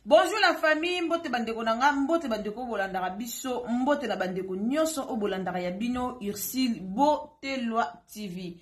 Bonjour la famille, mbote bandeko na nga, mbote bandeko bolandaka biso, mbote na bandeko nyonso oyo bolandaka ya bino Ursule Botelwa TV.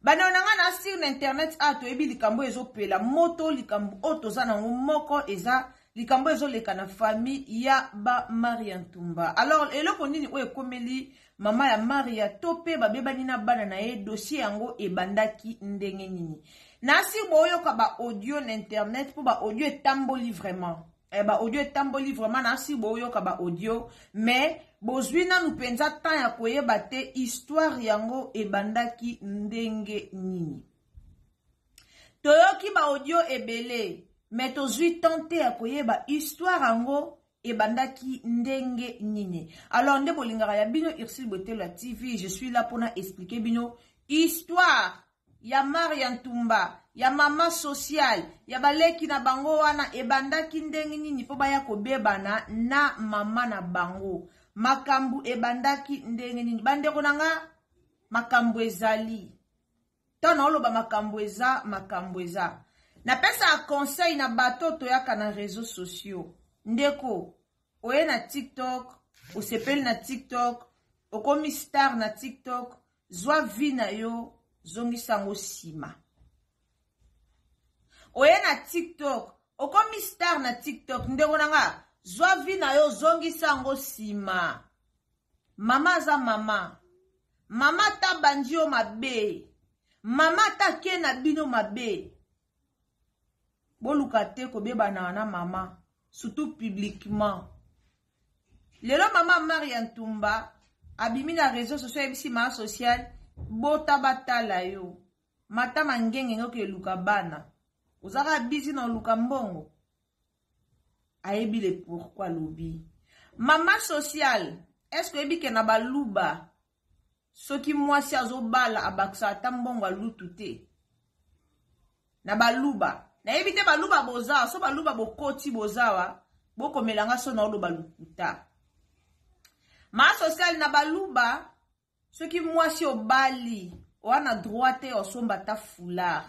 Bandeko na nga na sur na internet a toyebi likambo ezopela moto, likambo oyo toza nango moko eza likambo ezoleka na famille ya ba Maria Ntumba. Alors eloko nini oyo ekomeli mama ya Maria to mpe babebani na bana na ye, dossier yango ebandaki ndenge nini? Nasi boyoka ba audio na internet mpo ba audio etamboli vraiment. Eh, ba audio etamboli vraiment, nasi boyoka ba audio mais bozwi nanu mpenza temps ya koyeba te histoire yango ebandaki ndenge nini. Toyoki ba audio ebele mais tozwi temps te ya koyeba histoire yango ebandaki ndenge nini. Alors nde bolingaka ya bino Ursule Botelo ya TV, je suis là pona expliquer bino histoire ya Maria Ntumba, ya mama sociale, ya baleki na bango wana ebandaki ndenge nini mpo baya kobebana na mama na bango. Makambo ebandaki ndenge nini? Bandeko na nga, makambo ezali. Ntango naoloba makambo eza, makambo eza. Napesaka conseil na bato toyaka na réseaux sociaux. Ndeko, oye na TikTok, osepeli na TikTok, okomi star na TikTok, zwa vie na yo, zongisa yango nsima. Oye na TikTok, okomi star na TikTok, ndeko na nga, zwa vie na yo, zongisa yango nsima. Mama aza mama. Mama ata bandi yo mabe. Mama ata ake na bino mabe. Boluka te kobebana na mama, surtout publiquement. Lelo mama Maria Ntumba abimi na réseau sociaux ayebisi mama sociale bota batala yo. Matama ngenge ngoki eluka bana. Ozaka busy na oluka mbongo. Ayebi le pourquoi lobi. Mama sociale, est-ce que oyebi ke na baluba soki mwasi azobala abakisa ata mbongo alutu te? Na baluba, nayebi te baluba bozawa, so baluba bokoti bozawa, bokomela nga so na oloba lokuta. Mama sociale na baluba soki mwasi obali oa na droit te osomba ata foulard,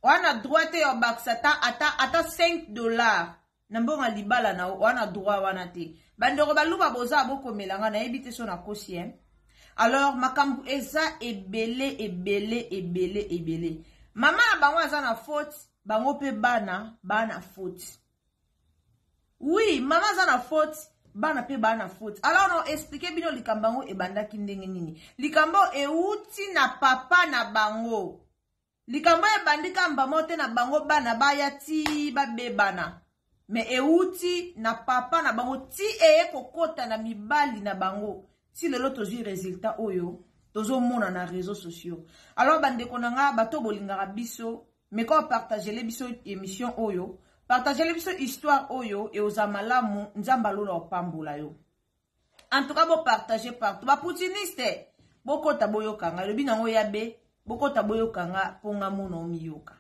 oa na droit te obakisa ata, ata, ata 5 dollars na mbongo ya libala na oa na droit wana te. Bandeko baluba boza bokomela nga nayebi te so nakosi hein. Alors makambo eza ebele ebele ebele ebele. Mama na bango aza na faute, bango pe bana ba na faute. Oui, mama aza na faute, bana pe ba na faute. Alors na expliquer bino likambo yango ebandaki ndenge nini. Likambo euti na papa na bango. Likambo ebandi kamba moko te na bango bana baya ti babebana. Mais euti na papa na bango ti eye kokota na mibali na bango. Ti lelo tozwi résultat oyo tozomona na réseaux sociaux. Alors bandeko na nga bato bolingaka biso, meka partagele biso émission oyo, partagele biso histoire oyo et oza malamu Nzambe alola opambola yo. En tout cas bo partager partout. Ba poutiniste bokota boyoka nga lobi nango ya be bokota boyoka nga po nga mona omiyoka.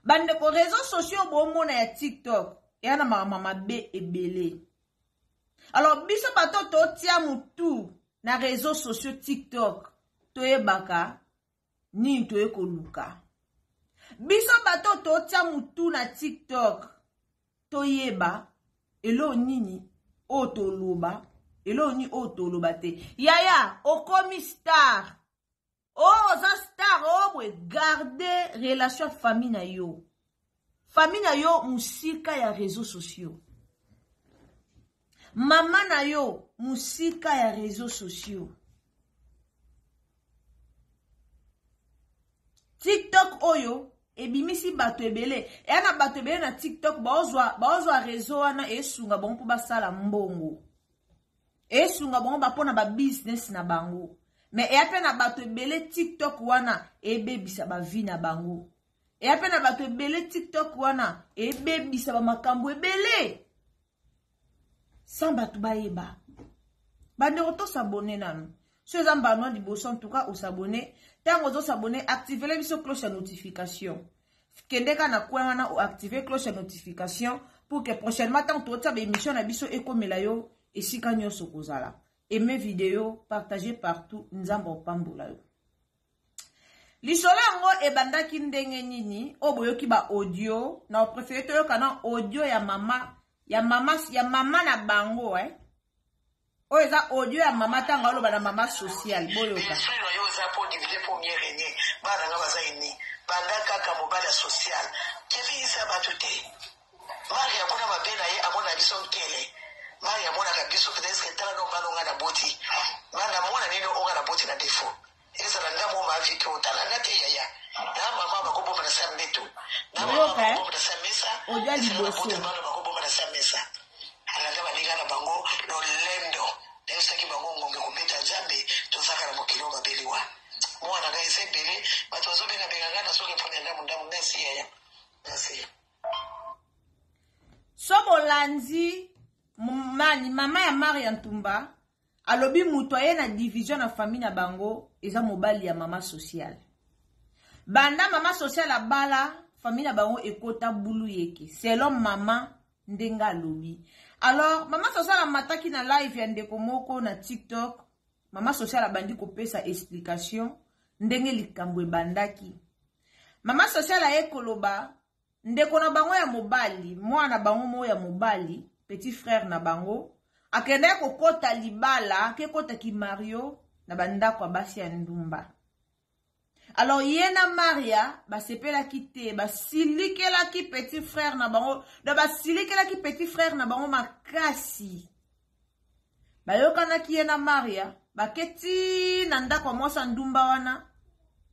Bandeko réseaux sociaux bomona ya TikTok eya na makambo mabe ebele. Alors biso bato totia mutu na réseaux sociaux TikTok toyebaka nini toye koluka. Biso bato totia mutu na TikTok toyeba eloko nini oyo toloba, eloko nini oyo toloba te. Yaya okomi star, oh oza star, oh boye, garder relation famille na yo. Famille na yo musika ya réseaux sociaux. Mama na yo musika ya réseaux sociaux. TikTok oyo ebimisi bato ebele. Eya na bato ebele na TikTok baozwa baozwa réseau wana esunga bango mpo basala mbongo. Esunga bango ba mpona ba business na bango. Mais eya mpe na bato ebele TikTok wana ebebisa ba vie na bango. Eya mpe na bato ebele TikTok wana ebebisa ba makambo ebele. Sans bato bayeba. Bandeko to s'abonner nanu. So eza mbano liboso en tout cas o s'abonner. Tango ozo s'abonner, activer biso cloche ya notification. Kende ka na coin wana o activer cloche ya notification pour que prochainement tango totia ba émission na biso ekomela yo esika nyonso kozala. Aimer vidéo, partager partout, Nzambe opambola yo. Lisolo yango ebandaki ndenge nini? Oyo boyoki ba audio, na préféré toyoka na audio ya mama ya mama ya mama na bango eh. Oyo eza audio ya mama ntango aloba na mama sociale, boyoka. Esprit na yo eza po diviser po mieux régner. Bana nga baza uni. Banda kaka mobali ya social. Kevin isa bato te. Maria kuna mabe na ye amona biso nkele. Maria amonaka biso peut être tala no bana nga na boti. Bana mona nini onga na boti na défaut. Ezala nga mo ma vie to tala nga te yaya. Na mama bakoboma na sa mbeto. Na mama bakoboma na sa mesa. Audio ya liboso. Bana bakoboma na sa mesa. Alanda baninga na bango lolendo. Nayebisaki bango ngonge kobeta Nzambe tozaka na mokili oyo babeliwa. Mwana ngai eza ebele bato bazobengabenga ngai nazoki mpona ndamu ndamu. Merci yaya. Merci. So bolandi mani mama ya Maria Ntumba alobi moto aye na division na famille na bango eza mobali ya mama sociale. Banda mama sociale abala famille na bango ekota bulu yeke selon mama ndenge alobi. Alors mama sociale amataki na live ya ndeko moko na TikTok. Mama sociale abandi kopesa explication ndenge likambo ebandaki. Mama sociale aye koloba ndeko na bango ya mobali, mwana na bango moko ya mobali, petit frère na bango, akendaki kokota libala, akekota ki Mario na bandako ya basi ya ndumba. Alors ye na Maria basepelaki te, basilikelaki petit frère na bango, donc basilikelaki petit frère na bango makasi. Bayokanaki ye na Maria, baketi na ndako ya mwasi ya ndumba wana,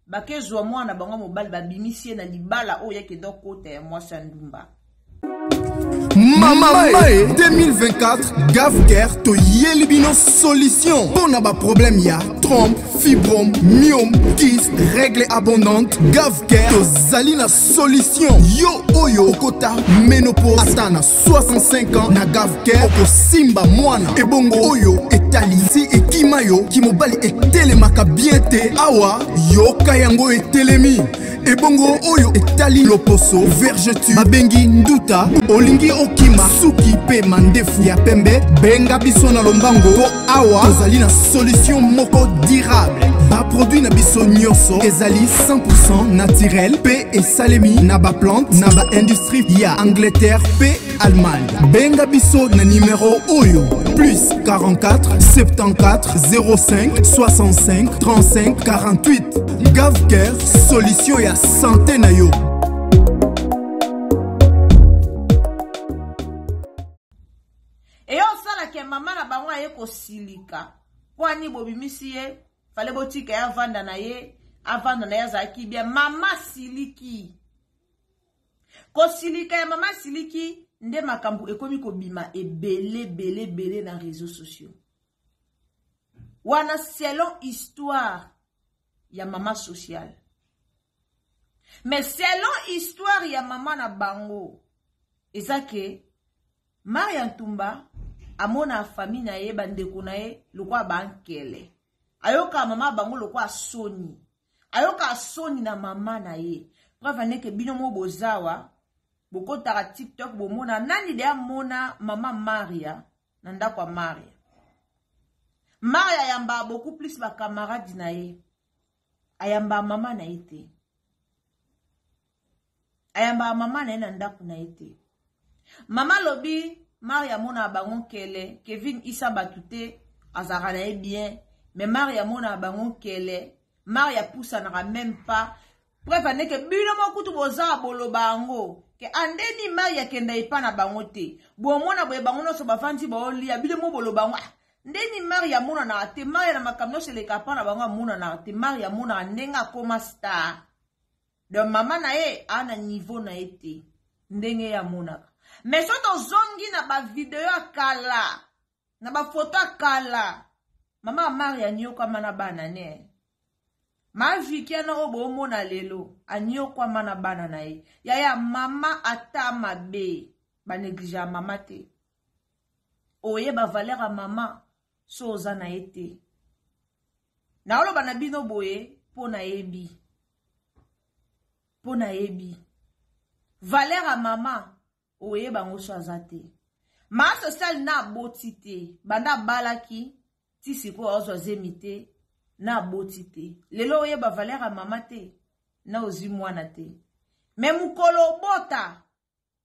bakezwa mwana bango mobali, babimisi ye na libala oyo yakenda okota ya mwasi ya ndumba. Mama Mae 2024 Gavcare toyeli bino solution mpona ba problème ya trompe, fibrome, myome, kyste, règle abondante. Gavcare tozali na solution. Yo oyo okota ménopause ata na 65 ans na Gavcare okosimba mwana. Ebongo oyo etali si ekima yo kimobali etelemaka bien te, awa yoka yango etelemi. Ebongo oyo etali loposo vergeture babengi nduta, olingi okima suki pe mandefu ya pembe, benga biso na lombango po awa tozali na solution moko durable. Ba produit na biso nyonso ezali 100% naturel pe esalemi na ba plante na ba industrie ya Angleterre pe Allemagne. Benga biso na numéro oyo plus 44 74 05 65 35 48. Gavcare, solution ya santé na yo. Eyo osalaka mama na bango aye kosilika mpo ani bobimisi ye, fale botika ye avanda na ye, avanda na ye azalaki bien. Mama siliki, kosilika ya mama siliki nde makambo ekomi kobima ebele ebele ebele na réseaux sociaux wana, selon histoire ya mama sociale. Mais selon histoire ya mama na bango eza ke Maria Ntumba amona famille na ye, bandeko na ye lokola bankele, ayoka mama bango lokola soni, ayoka soni na mama na ye. Preuve aneke bino mo bozawa bokotaka TikTok bomona nani de amona mama Maria na ndako ya Maria. Maria ayamba beaucoup plus ba camarades na ye, ayamba mama na ye te, ayamba mama na ye na ndako na ye te. Mama lobi Maria amona bango nkele, Kevin isa bato te, azalaka na ye bien, mais Maria amona bango nkele, Maria apusanaka même pas. Preuve andeke bino mokutu boza boloba yango ke andeni Maria akenda epa na bango te, bomona boye bango nyonso bavandi baolia, bino mo boloba yango ndeni Maria amonanaka te. Maria na makambo nyonso eleka epa na bango amonanaka te. Maria amonaka ndenge akoma star. Donc mama na ye aa na niveau na ye te ndenge ye amonaka. Mais soki tozongi na ba video ya kala, na ba photo ya kala, mama ya Maria anyokwama na bana ne. Ma Vicky wana oyo bomona lelo anyokwama na bana na ye. Yaya mama ata mabe ba neglige ya mama te. Oyeba valeur ya mama so oza na ye te. Naoloba na bino boye mpo nayebi. Mpo nayebi. Valeur ya mama oyeba yango so aza te. Mama sociale na aboti te banda abalaki ti sikoyo azwa zemi te na aboti te. Lelo oyeba valeur ya mama te na ozwi mwana te. Me mokolo obota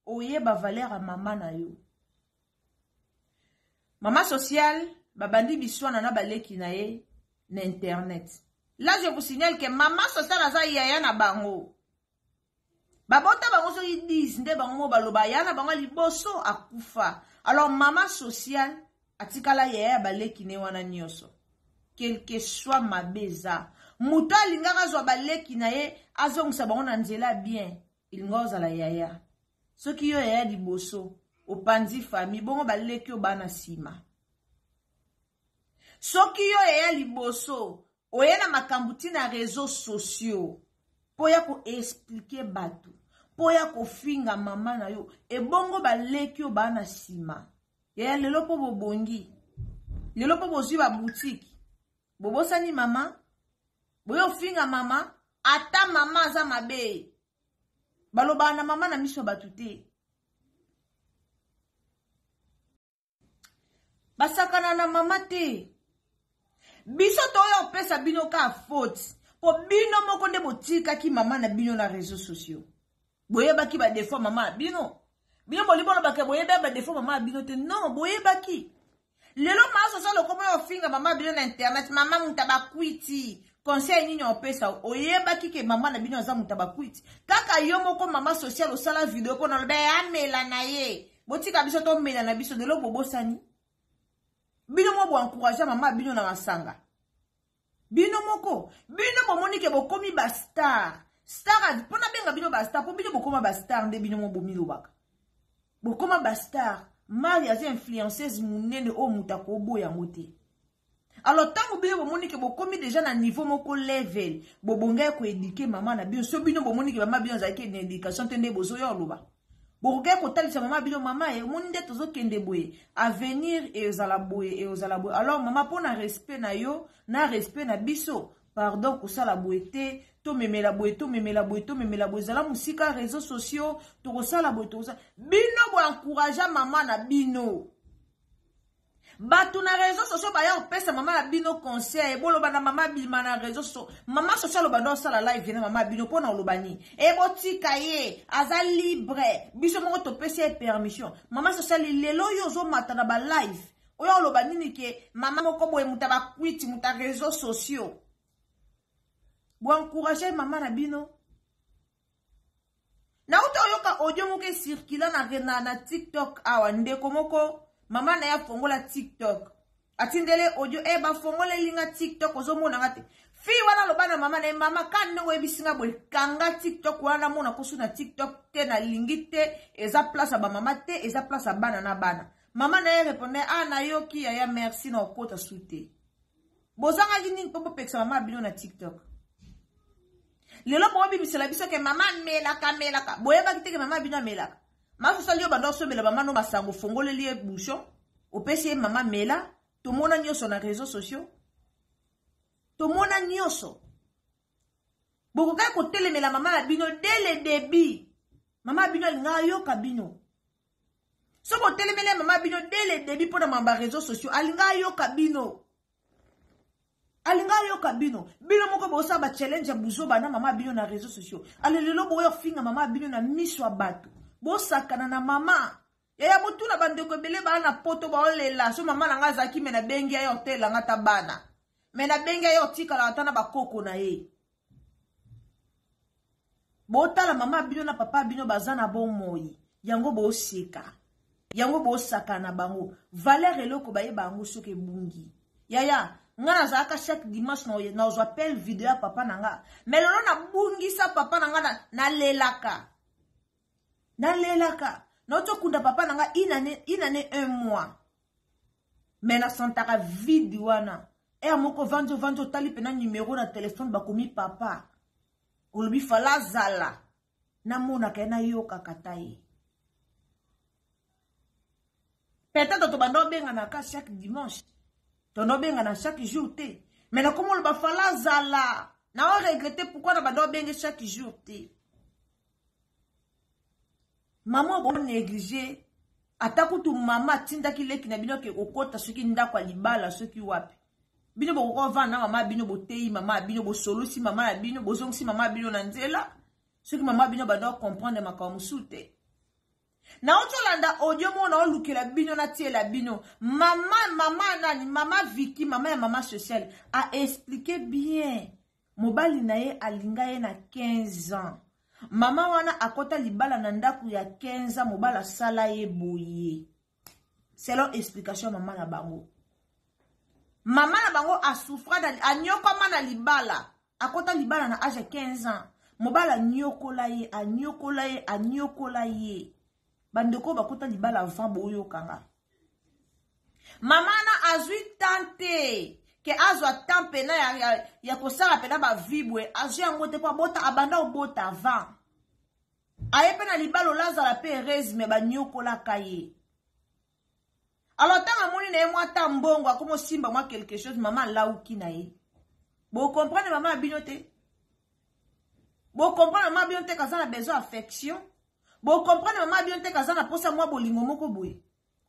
oyeba valeur ya mama na yo. Mama sociale babandi biswana na baleki na ye na internet. Là je vous signale que mama sociale aza yaya na bango. Babota bango soki 10 nde bango mo baloba yaya na bango liboso akufa. Alors mama sociale atikala yaya ya baleki ne wana nyonso. Quel que soit mabe eza. Moto alingaka azwa baleki na ye azongisa bango na nzela bien. Ilinga ozala yaya. Soki yo yaya liboso opanzi famille bongo baleki yo bana sima. Soki yo yaya liboso oye na makambo ti na réseaux sociaux mpo ya ko expliquer bato, mpo ya kofinga mama na yo, ebongo baleki yo bana sima. Yaya lelo mpo bobongi, lelo mpo bozwi ba boutique, bobosani mama, boye ofinga mama, ata mama aza mabe. Balobaka na mama na miso ya bato te. Basakana na mama te. Biso toyo opesa bino ka faute po bino moko nde botikaki mama na bino na réseaux sociaux. Boyebaki ba défaut mama na bino. Bino bolingi bolobaka boyebaki ba défaut mama na bino te. Non, boyebaki. Lelo mama social okoma yo ofinga mama bino na internet, mama muta bakwiti. Conseil nini opesa? Oyebaki ke mama na bino aza muta bakwiti. Kaka yo moko mama social osala video pona loba amela na ye. Botika biso tomela na biso lelo bobosani. Bino moko bo encourager mama bino na masanga. Bino moko, bino bomoni ke bokomi ba star. Star pona benga bino ba star, po bino bokoma ba star nde bino mo bomilobaka. Bokoma ba star. Maria aza influenceuse munene oyo moto akoboya yango te. Alors tango bino bomoni ke bokomi déjà na niveau moko level, bobongai ko éduquer mama na bino. So bino bomoni ke mama bino azalaki na éducation te nde bozoya oloba. Bokokaki kotalisa mama bino mama e omoni nde tozokende boye, avenir ezala boye, ezala boye. Alors mama mpo na respect na yo, na respect na biso, pardon kosala boye te, tomemela boye, tomemela boye, tomemela boye, ezala mosika réseaux sociaux, tokosala boye, tokosala. Bino bo encourager mama na bino. Bato na réseaux sociaux baya kopesa mama na bino conseil, boloba na mama bima na réseaux sociaux. Mama social obanda osala live na mama bino pona oloba nini? E botika ye, aza libre. Biso moko topesi ye permission. Mama social lelo yo ozomata na ba live. Oyo oloba nini ke mama moko boye muta ba kwiti, muta réseaux sociaux. Bo encourager mama na bino. Nauta oyoka audio moko ecircula na TikTok awa, ndeko moko mama na ye afongola TikTok. Atindele audio e bafongoleli nga TikTok ozomona nga te. Fille wana aloba na mama na ye, mama ka ndenge oyebisi nga boye kanga TikTok wana namona kosu na TikTok te, nalingi te, eza place ya ba mama te, eza place ya bana na bana. Mama na ye répondait, ah nayoki yaya merci na okota su te. Bozangaki nini mpo bopekisa mama bino na TikTok? Lelo bobimisela biso ke mama amelaka amelaka, boyebaki te ke mama bino amelaka. Mama sosali yo banda osobela mama no masango, fongoleli ye bouchon, opesi ye mama mela, tomona nyonso na réseaux sociaux. Tomona nyonso. Bokokaki kotelemela mama na bino dès le début. Mama bino alingaka yoka bino. So botelemela mama bino dès le début mpona mamba réseaux sociaux, alingaka yoka bino. Alinga yoka bino. Bino moko bosala ba challenge ya buzoba na mama bino na réseaux sociaux. Ale lelo boyo finga mama bino na miso ya bato. Bosakana na mama. Yaya botuna bandeko ebele baa na poto baolela. So mama na nga azalaki me na bengi ya hotel nga ta bana. Me na bengi ya otikala ata na bakoko na ye. Botala mama bino na papa bino baza na bomoi. Yango boseka. Yango bosaka na bango. Valeur eloko bayeba yango soki ebungi. Yaya, Nga nazalaka chaque dimanche nazwa appel video ya papa na nga. Mais lelo nabungisa papa na nga, nalelaka. Nalelaka. Nauti okunda papa na nga une année, une année un mois. Mais nasantaka vide wana. Heure moko vandi ovandi otali pena numero na telefone bakomi papa. Olobi fala azala. Namonaka ye, nayokaka ta ye. Peut-être tobanda obengana ka chaque dimanche. Tondo obengana chaque jour te. Mais nakomi oloba fala azala. Na o regretter pourquoi na banda obenge chaque jour te. Mama bo négliger ata kutu mama atindaki leki na bino ke kokota soki ndako ya libala soki wapi. Bino bokoki kovanda na mama bino, boteyi mama bino, bosolosi mama na bino, bozongisi mama bino na nzela. Soki mama bino banda comprendre makambo mosusu te. Nauti olanda audio moko na olukela bino na tiela bino. Mama, mama nani, mama Vicky, mama ya mama sociale a expliqué bien. Mobali na ye alinga ye na 15 ans. Mama wana akota libala na ndako ya 15 ans, mobali asala ye boye. Selon explication ya mama na bango. Mama na bango asouffra, anyokwama na libala. Akota libala na âge ya 15 ans. Mobali anyokola ye, anyokola ye, anyokola ye. Bandeko bakota libala avant boyokanga. Mama na azwi temps te ke azwa temps pena ya kosala pena ba vie boye, azwi yango te po abota, abanda obota avant. Aye pe na libala olazala pe heureuse mais banyokolaka ye. Alors ntango amoni na ye mwa ata mbongo akomi osimba mwa quelque chose, mama alauki na ye. Bo comprendre mama ya bino te? Bo comprendre mama ya bino te kaza na besoin affection? Bo comprendre mama ya bino te kaza na posa mwa bolingo moko boye?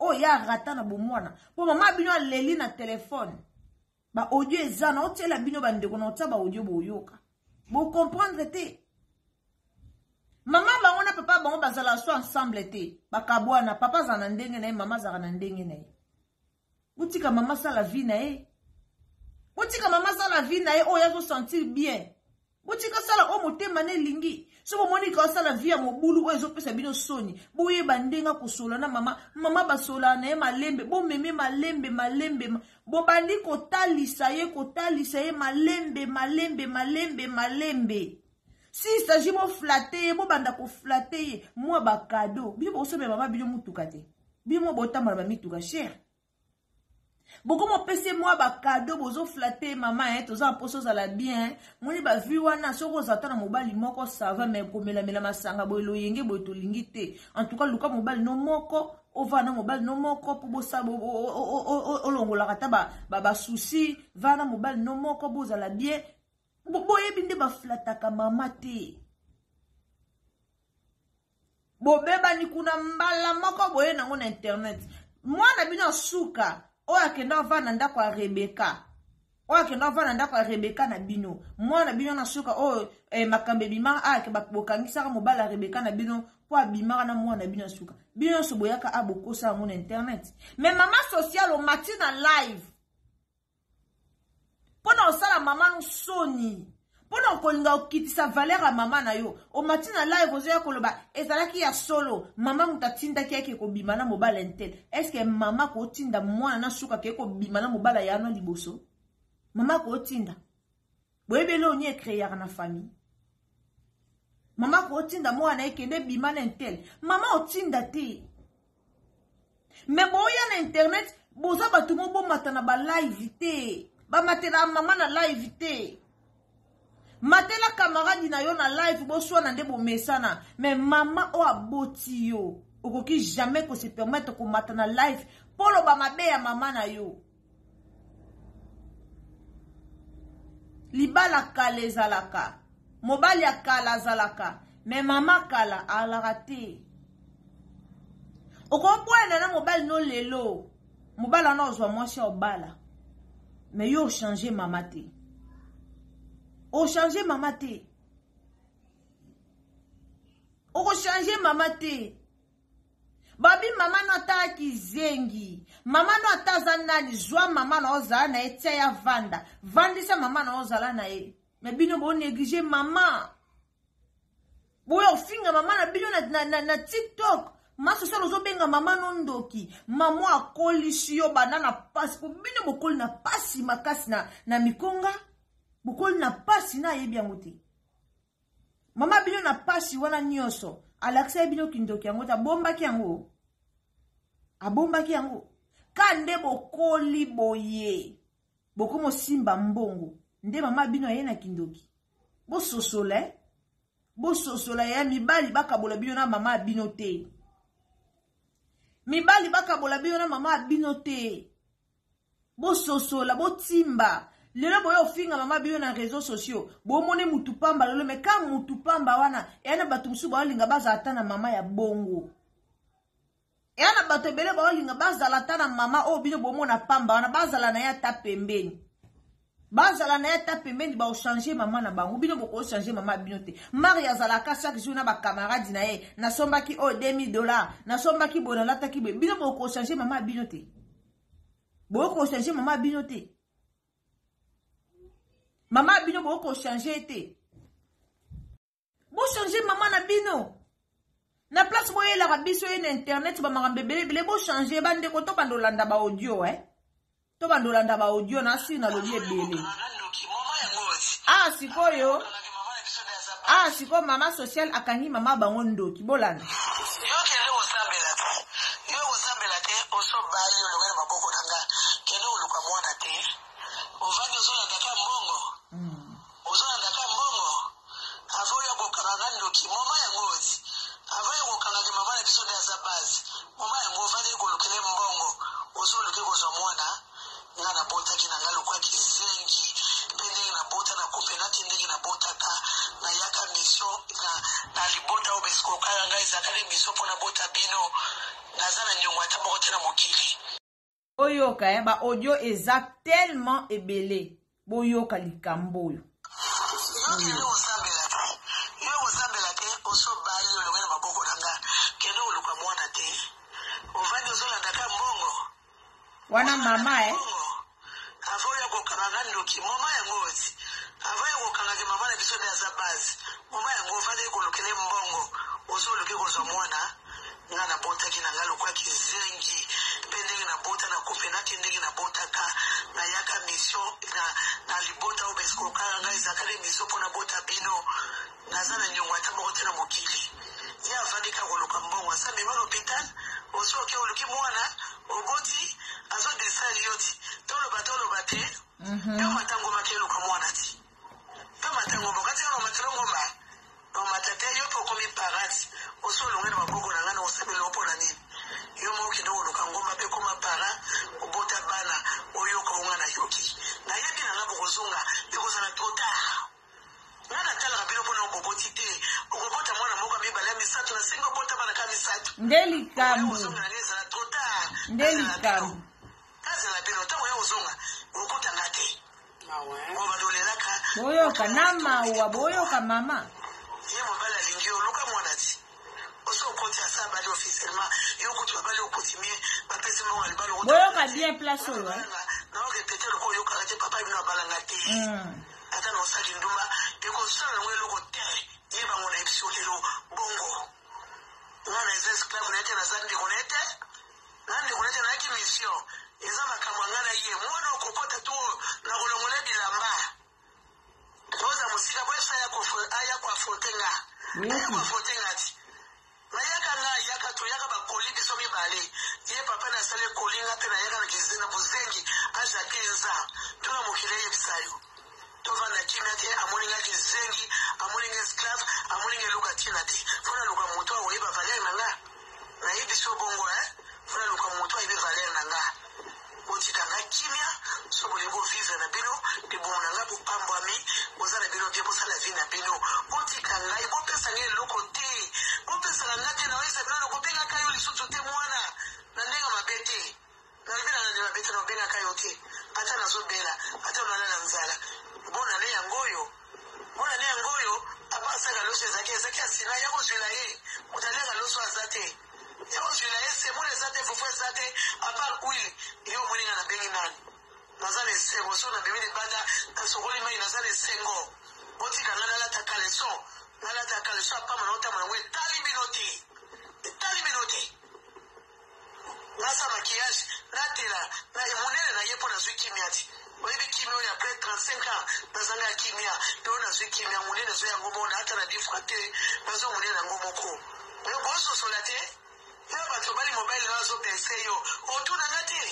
Oyo ya rata na bomwana. Po mama ya bino aleli na telefone. Ba audio eza na otiela bino ba ndeko na otia ba audio boyoka. Bo comprendre te. Mama bango na papa bango bazala so ensemble te. Bakabwana, papa azala na ndenge na ye, mama azala na ndenge na ye. Botika mama sala vie na ye. Botika mama sala vie na ye oyo azo sentir bien. Botika sala oyo motema na elingi. So bomoni ka sala vie ya mobulu oyo ezopesa bino soni. Boyeba ndenge kosola na mama. Mama basola na ye malembe, bomeme malembe malembe. Bobandi kotalisa ye, kotalisa ye malembe malembe malembe malembe. Si il s'agit bo flatter ye, bobanda ko flatter ye, mwa ba cadeau. Bino bokosombela mama bino mutuka te. Bino mwa botambola ba mituka cher. Bokoma opesi mwa ba cadeau, bozo flatter mama, hein, toza na poso ozala bien. Moni ba vie wana soki oza ata na mobali moko ça va, mais komelamela masanga boye loyenge boye tolingi te. En tout cas luka mobali no moko, ova na mobali no moko po bosa olongolaka ata ba souci, va na mobali no moko bozala bien. Boyebi nde baflataka mama te. Bobebani kuna mbala moko boye nango na internet. Mwana bino asuka oyo akenda ovanda ndako ya Rebecca. Oyo akenda ovanda ndako ya Rebecca na bino. Mwana bino na suka oyo makambo ebimaka, ah, ke bokangisaka mobali ya Rebecca na bino po abimaka na mwana bino asuka. Bino nyonso boyaka a bokosa yango na internet. Mais mama sociale omati na live. Pona osala mama no soni. Pona kolinga okitisa valeur ya mama na yo. Omati na live ozoya koloba ezalaki ya solo. Mama moto atindaki yake kobima na mobali intel. Est-ce que mama kotinda mwana na suka ke kobima na mobali ya no liboso? Mama kotinda. Boyebeli oni ecréer na famille. Mama kotinda mwana ekende bima na intel. Mama otinda te. Mais boya na internet boza bato mo bomata na ba live te. Ba matela mama na live te. Matela camarade na yo na live boswana nde bomesana. Mais mama oyo aboti yo, okoki jamais ko se permettre komata na live polo ba mabe ya mama na yo. Libala kala ezalaka, mobali ya kala azalaka, mais mama kala alaka te. Okobwana na mobali no lelo, mobali wana ozwa mwasi ya obala, mais yo ochanger mama te. Ochanger mama te. Okochanger mama te. Babi mama no ata kizengi. Mama no ata aza nani, zwa mama na ozala na ye, tia ya vanda. Vandisa mama na ozala na ye. Mais bino bo négliger mama. Boya ofinga mama na bino na TikTok. Ma sociale, ozobenga mama no ndoki. Mama akolisi yo banda na pasi, po bino bokoli na pasi makasi na mikonga, bokoli na pasi na ayebi yango te. Mama bino na pasi wana nyonso, alakisa bino kindoki yango te, abombaki yango. Abombaki yango. Ka nde bokoli boye, bokomo simba mbongo, nde mama bino aye na kindoki. Bososola, eh? Bososola ya mibali bakabola bino na mama bino te. Mibali bakabola bino na mama bino te. Bososola, botimba. Lelo boyo ofinga mama bino na réseaux sociaux, bomone mutu pamba lelo, mais ka mutu pamba wana eya na bato mosusu baolinga bazala ata na mama ya bongo. Eya na bato ebele baolinga bazala ata na mama oyo bino bomona pamba wana, bazala na ye ata pembeni. Bazala na ye ata pembeni, baochange mama na bango. Bino bokochange mama bino te. Marie azalaka chaque jour na bacamarade na ye, nasombaki oyo $2000, nasombaki boye, nalataki boye. Bino bokochange mama bino te. Bokochange mama bino te. Mama bino bokochange te. Bochange mama na bino. Na place boyelaka biso ye na internet ba makambo ebele ebele, bochange bandeko to bandolanda ba audio, eh. To bandolanda ba audio na si na lobi ebele. Ah sikoyo. Ah sikoyo mama sociale akangi mama bango ndoki, bolanda. Yo kende kosambela te. Yo kosambela te, oso bali olongwe na maboko na nga. Kende koluka mwana te. Ovandi ozolanda ka mbongo. Ozolanda ka mbongo. Avant ya kokanga nga ndoki, mama yango oti. Avant ya kokanga ke mama na biso nde aza base. Mama yango ovandi kolukele mbongo. Ozoluke kozwa mwana. Nga nabotaki na nga lokwa kizengi. Mpe ndenge nabota na kopenaki ndenge nabotaka. Nayaka mission na libota oyo besikokaka ngai ezalaka nde mission mpo nabota bino. Naza na nyongo ata moko te na mokili. Boyoka, eh, ba audio eza tellement ebele. Boyoka likambo oyo. Yo kende kosambela te. Yo kosambela te, oso bali olongwe na maboko na nga. Kende koluka mwana te. Ovandi ozolanda ka mbongo. Wana mama, eh. Avant ya kokanga nga ndoki, mama yango oti. Avant ya kokanga ke mama na biso nde aza base. Mama yango ovandi kolukele mbongo. Ozoluki kozwa mwana. Nga nabotaki na nga lokwa kizengi. Mpe ndenge nabota na kopenaki ndenge nabotaka. Nayaka mission na libota oyo besikokaka ngai ezalaka nde mission mpo nabota bino. Naza na nyongo ata moko te na mokili. Ye avandi kaka koluka mbongo. Asa mema na hôpital. Oso oke oluki mwana, oboti, azo distraire yo ti. Toloba, toloba te. Yo matango maki eluka mwana ti. Yo matango moko ati yo matelo ngomba. No matate yo po komi parent. Oso olongwe na maboko na nga na osabela opo na nini. Yo moko kende koluka ngomba pe koma parent, obota bana, oyoka onga na yoki. Nayebi na nga bokozonga, ekozala trop tard. Nga natalaka bino mpona oboboti te. Okobota mwana moko ya mibale ya misato, nasengi obota bana kaka misato. Nde likambo. Okozonga na nini, ezala trop tard. Nde likambo. Nazela bino, ntango ya kozonga, okota nga te. Oyo badolelaka. Boyoka na mawa, boyoka mama. Ye mobali alingi yo, luka mwana ti. Oso okoti asa bali officiellement, yo kutu babali okotimie, bapesi mbongo ya libala, okoti Boyoka bien place oyo, eh. Na orepete lokola oyokaka te, papa bino abalanga te. Ata na osali ndumba, ekosala yango eloko te. Ye bango na yebiso lelo bongo. Nga na eza esclave na ye te, naza ndeko na ye te. Nga ndeko na ye te, nayaki mission. Eza makambo ya nga na ye. Mwana okokota tu oyo, na kolongola bilamba. Oza mosika, boyebisa aya koaffronte nga. Aya koaffronte nga ti. Nayaka nga, yaka toyaka bakoli biso mibale. Ye papa na asali ekoli nga mpe nayaka na kizenga bozengi âge ya 15 ans. Tuna mokili eyebisa yo. Tovanda kimia te, amoni nga kizengi, amoni nga esclave, amoni nga eluka tina te. Fo naluka moto akoyeba valeur na nga. Nayebi so bongo, eh? Fo naluka moto ayebi valeur na nga. Botika nga kimia, so bolingi bovivre na bino, libumu na nga bopambwami, boza na bino bien, bosala vie na bino. Botika ngai, bopesa ngai eloko te. Bopesaka nga te, naoyesa bino, nakobengaka yo lisusu te mwana. Na ndenge mabe te. Nalobi na ndenge mabe te, nakobengaka yo te. Ata nazobela, ata nalala nzala. Bonane yango oyo. Bonane yango oyo, apa asaka loso ezalaki, ezalaki ya sina, ya kozwela ye. Moto aliaka loso aza te. Ya kozwela ye, semoule eza te, fufu eza te, à part huile. Yo omoni nga nabengi nani? Naza na esengo, so nabimi libanda, nasokoli mai, naza na esengo. Botika nga nalata caleçon. Nalata caleçon ya pamba na otambola yango etali bino te. Etali bino te. Nasa maquillage natela na monene na ye mpo nazwi kimia ti oyebi kimia oyo après 35 ans nazanga kimia lelo nazwi kimia monene ezo yango moko na ata na difra te nazwa monene yango moko oyo bososola te yo bato obali mobali na azopense yo otunanga te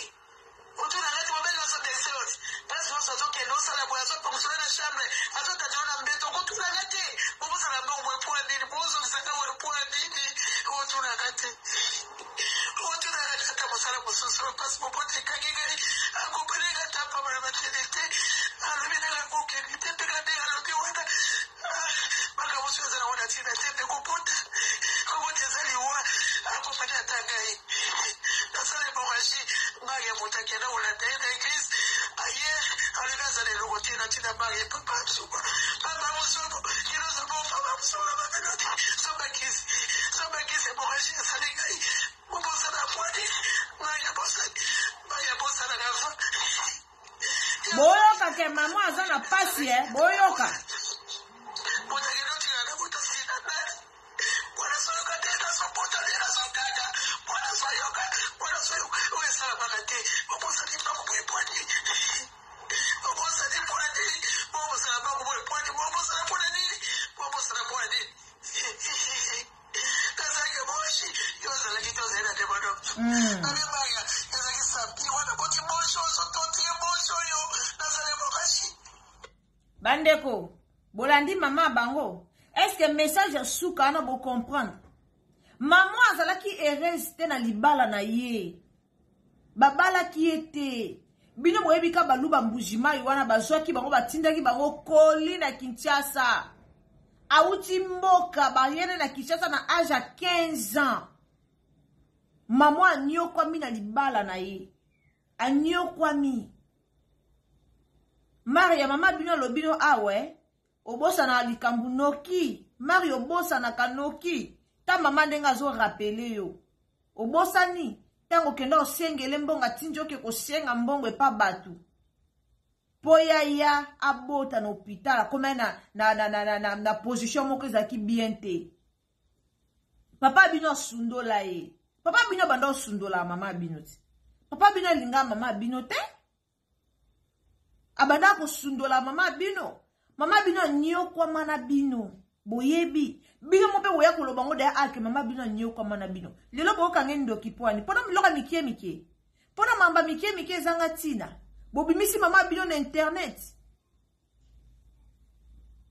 otunanga te mobali na azopense yo te place nyonso azokende osala boye azopangusola na chambre azotata yo na mbeto okotunanga te bobosana mbongo boye mpo ya nini bozongisanga boye mpo ya nini otunanga te otunaka tata mosala mosusu mpasi mobota ekangi ngai akopanaka ata pamba na matele te alobi nanga kokende te mpe kande alobi wana makambo mosusu eza nango na ntina te mpe kobota kobota eza liwa akopani ata ngai nasala hémorragie ngai ya moto akenda kolanda ye na eglise aye alobi aza na eloko te na ntina marie papa msuba papa mosobo kinozobo papa mosobo na babeloti sobakisi sobakisi hémorragie esali ngai bobosana pwani ngai ya bosani ngai ya bosana na va. Boyoka ke mama aza na pasi e boyoka. Bandeko bolandi mama bango, est-ce que message ya suka wana bocomprendre? Mama azalaki heureuse te na libala na ye, babalaki ye te. Bino boyebi ka baluba Mbujimai wana bazwaki bango, batindaki bango koli na Kinshasa. Awuti mboka bayene na Kinshasa na age ya 15 ans. Mama anyokwami na libala na ye, anyokwami. Maria mama bino alobi no awe obosanaka likambo noki. Maria obosanaka noki ta mama ndenge azorapele yo obosani ntango okenda osengele mbongo atindi oke kosenga mbongo epa bato mpo yaya abota na hôpital akomai na, na, na, na, na, na, na position moko ezalaki bien te. Papa bino asundola ye, papa bino abanda osundola mama bino te, papa bino alinga mama bino te, abanda kosundola mama bino. Mama bino anyokwama na bino, boyebi bino mo mpe boya koloba ngo daya ake mama bino anyokwama na bino. Lelo boyokange ndoki pwani mpona biloko ya mike mike, mpona mamba mike mike ezanga ntina. Bobimisi mama bino na internet,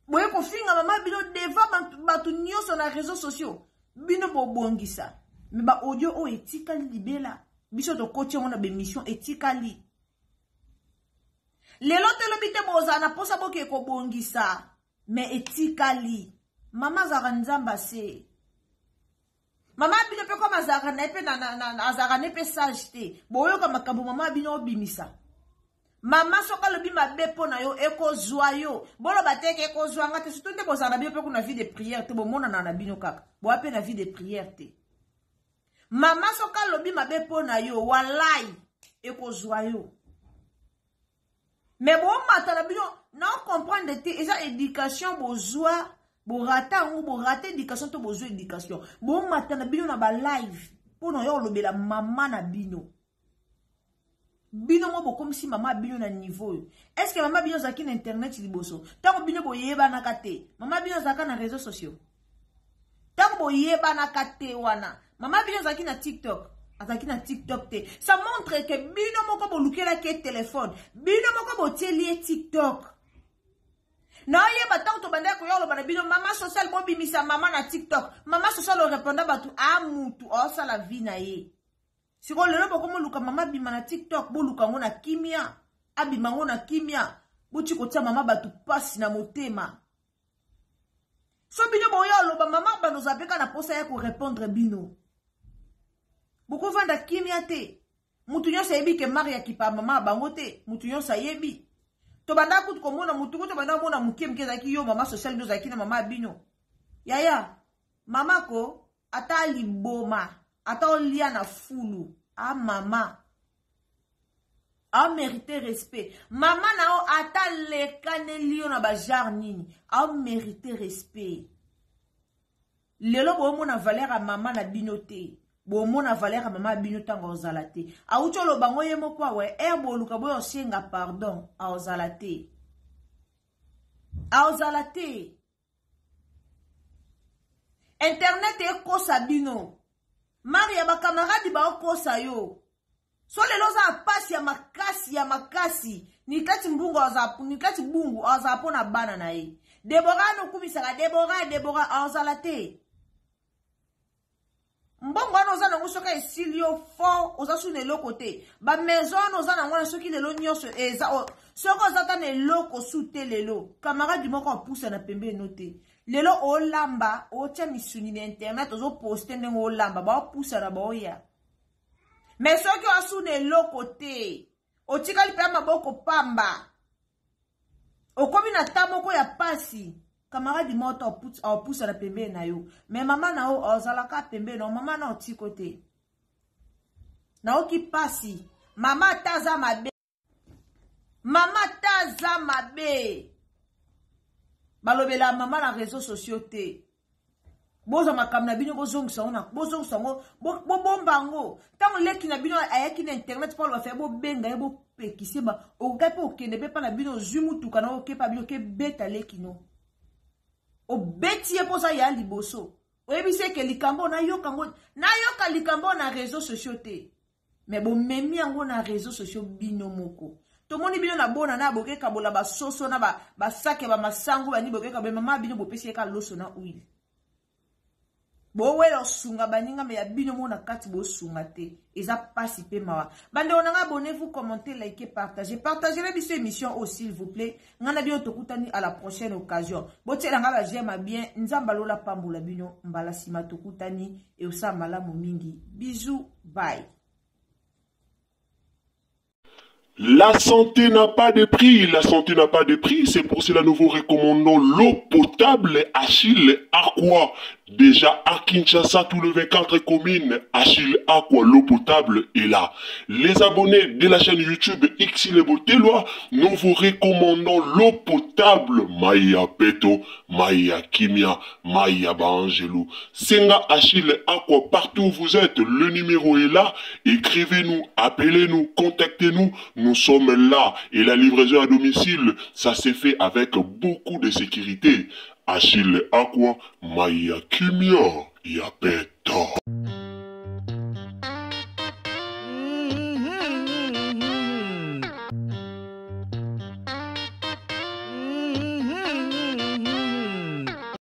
boye kofinga mama bino devant bato nyonso na réseaux sociaux. Bino bobongisa me ba audio oyo etikali libela, biso tokoti yango na bemission etikali lelo te lobi te bozala na mposa boke kobongisa me etikali. Mama azalaka nzambe ase mama bino mpe koma azalaka na ye mpe azalaka ne mpe sage te. Boyoka makambo mama bino obimisa. Mama soki alobi mabe mpo na yo ekozwa yo, boloba te ke ekozwa nga te. Surtout nde bozala na bino mpe kuna vie de prière te, bomonana na bino kaka boya mpe na vie de prière te. Mama soki alobi mabe mpo na yo walai ekozwa yo. Me bomata na bino na comprendre te, eza éducation bozwa borata yango, borata éducation to bozwa éducation. Bomata na bino na balive mpo na yo olobela mama na bino. Bino mo bokomisi mama bino na niveau oyo. Est ce que mama bino azalaki na internet liboso ntango bino boyebanaka te? Mama bino azalaka na réseaux sociaux ntango boyebanaka te? Wana mama bino azalaki na TikTok? Azalaki na TikTok te. Ça montre que bino moko bolukelaki ye telefone, bino moko botieli ye TikTok. Naoyeba ntango tobandaki koya koloba na bino mama social bobimisa mama na TikTok, mama social oreponda bato a mutu aosala vie na ye. Sikoyo lelo bokomoluka mama abima na TikTok, boluka yango na kimia, abima yango na kimia. Boti kotia mama bato pasi na motema. So bino boya oloba mama bando ozala mpe kaka na posa ya korepondre bino, bokovanda kimia te. Mutu nyonso ayebi ke Maria akipa mama ya bango te, mutu nyonso ayebi. Tobanda kutu komona mutu kutu tobanda komona moke moke ezalaki yo mama social nde ozalaki na mama ya bino. Yaya mama ko ata liboma ata olia na fulu a mama amérite respect. Mama na yo ata lekaneli yo na bagenre nini, amérite respect. Lelo boomona valeur ya mama na bino te. Bomona valeur ya mama bino ntango ozala te. Awuti oloba ngo ye moko awa ere boluka boyo osenga pardon aozala te. Aozala te. Internet ekosa bino. Maria ba camarade baokosa yo. So lelo oza na pasi ya makasi ya makasi. Nikati mbungu aza nikati bungu aza mpo na bana na ye. Deborah nokumisaka Deborah Deborah azala te. Mbongo wana oza nango soki esili yo fort oza su na eloko te. Ba maison wana oza nango wana soki lelo nyonso eza soki oza ata na eloko su te lelo camarade moko apusa na pembeni no te. Lelo olamba otia misuni na internet ozoposte ndenge olamba baopusana baoya. Mais soki oza su na eloko te otikali mpe maboko pamba okomi na ta moko ya pasi camarade moko aopusana pembeni na yo mais mama na yo ozalaka pembeni na yo mama na otiko te naoki pasi mama ata aza mabe mama ata aza mabe balobela mama na réseaux sociaux te bozwa makambo na bino bozongisa yango bozongisa yango bobomba yango ntango leki na bino ayaki na internet mpo aloba fe bobenga ye bopekise ba okoki mpe okende mpe mpa na bino ozwi motuka na okepa bino okebeta leki no obeti ye mpo oza ya liboso oyebisi eke likambo nayoka yango nayoka likambo na réseaux sociaux te me bomemi yango na réseaux sociaux bino moko tomoni bino na bona na bokekabola basoso na basake ba bamasango bani bokekabola mama bino bopesi ye ka loso na huile bowela osunga baninga me ya bino moko na kati bosunga te eza pasi mpe mawa bandeko na ngai abonnez-vous commentez likez partagez partagez na biso émission oyo s'il vous plaît ngai na bino tokutani à la prochaine occasion botiela ngai ba j'aime bien nzambe alola pambola bino mbala nsima tokutani eosala malamu mingi bisous bye. La santé n'a pas de prix, la santé n'a pas de prix, c'est pour cela nous vous recommandons l'eau potable Achille Aqua. Déjà à Kinshasa, tous les 24 communes, Achille Aqua, l'eau potable est là. Les abonnés de la chaîne YouTube Xile Boteloi, nous vous recommandons l'eau potable Maya Peto, Maya Kimia, Maya Bangelou. Senga Achille Aqua, partout où vous êtes, le numéro est là. Écrivez-nous, appelez-nous, contactez-nous. Nous sommes là. Et la livraison à domicile, ça s'est fait avec beaucoup de sécurité. Achille Aqua, Maya Kimia, Yapeto.